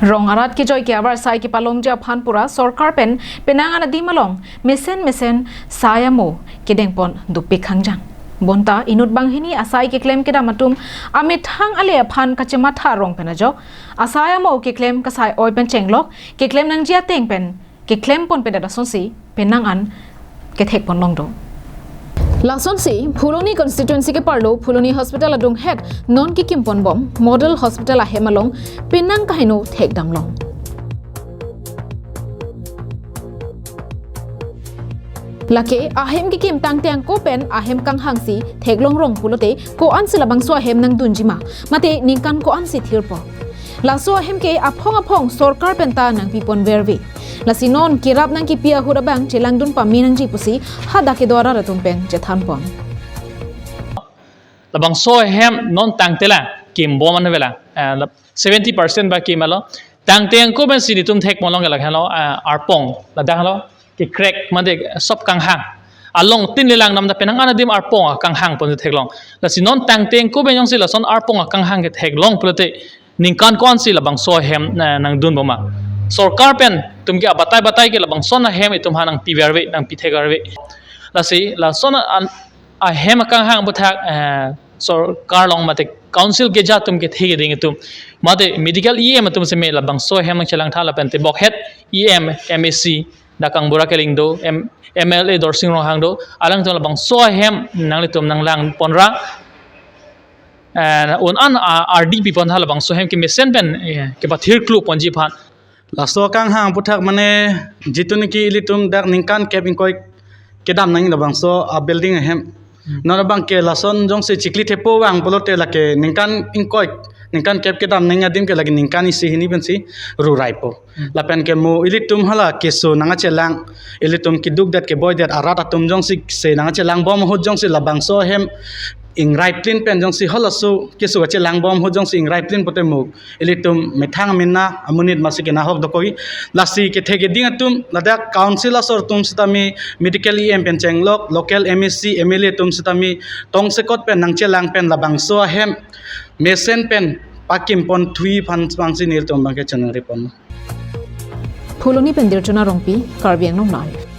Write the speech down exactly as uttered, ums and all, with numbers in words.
Rong arat kejoi ke avarsai kepalongji aphan pura sorkar pen penang an adim along mesen mesen sai amo kedengpon dopik khangjang. Bonta inut banghini asai keklem kedam atum amethang ale aphan kachematha rong pen ajok asai amo keklem kasai oi pen chenglok keklem nangji ateng pen keklempon pedet asonsi penang an kethekpon longdo. Lasonsi Phuloni constituency keparlo Phuloni hospital adunghet non kekimponbom model hospital ahem along penang kaheno thekdamlong. Lake ahem kekim tangte angko pen ahem kanghangsi theklong rong pulote ko-ansi labangso ahem nangdunjima, mate ningkan ko-ansi thirpo. Laso ahem ke aphong aphong sorkar penta nangpipon verve. Lasi non kerap nangkipi ahut abang chelangdun pame nangji pusi hadak kedo arat atum pen chethanpon. Labangso ahem non tangte la kimbom an vela, eh, lab- seventy percent ba kimlo. Tangte angko pensi netum thekponlong ke lakhelo, eh, arpong ladak lo ke crack mate sop kanghang. Along tin le lang namda penang an adim arpong akanghang pon theklong. Lasi non tangte angko pen jongsi lason arpong akanghang ketheklong pulote ningkan ko-ansi labangso ahem, eh, nangdunboma. Sorkar pen tum ke abatai batai ke labangson ahem itum ha nangpi verve, nangpi thek verve. Lasi lason an ahem akanghang aphuthak, eh, sorkar along mate council keja atum kethe keding atum mate medical E M atum seme labangso ahem nangchelangtha lapen tebokhet E M, M A C, dak Kangbura Killing do, M-, M L A Dorsing Ronghang do, alangtum labangso ahem nanglitum nanglangponra, eh, un an, ah, R D pipontha labangso ahem kemesen pen, eh, kepathir klu ponji aphan. Laso akanghang aphuthak mane jitu niki ilitum dak ningkan kep ingkoi kedam nang labangso a building ahem. Hmm. Non abang ke lason jongsi chikli thepo vang pulote lake ningkan ingkoi, ningkan kep kedam nang adim ke lake ningkan isi hini pensi ruraipo. Hmm. Lapen ke mo ilitum hala keso nangchelang, ilitum keduk det keboi det arat atum jongsi se nangchelangbom ahut jongsi labangso ahem ingrai plin pen jongsi halaso keso kachelangbom ahut jongsi ingrai plin pote mo ilitum methang mena amonit masi kenahok dokoi. Lasi kethe keding atum ladak council asor atum sitame medical E M pen chenglok, local M A C, M L A atum sitame tongsekot pen nangchelang pen labangso ahem mesen pen pakimpon thui aphan pangsi nelitum abang ke chengripon. Phuloni pen Dirchuna Rongpi, Karbi Anglong Live.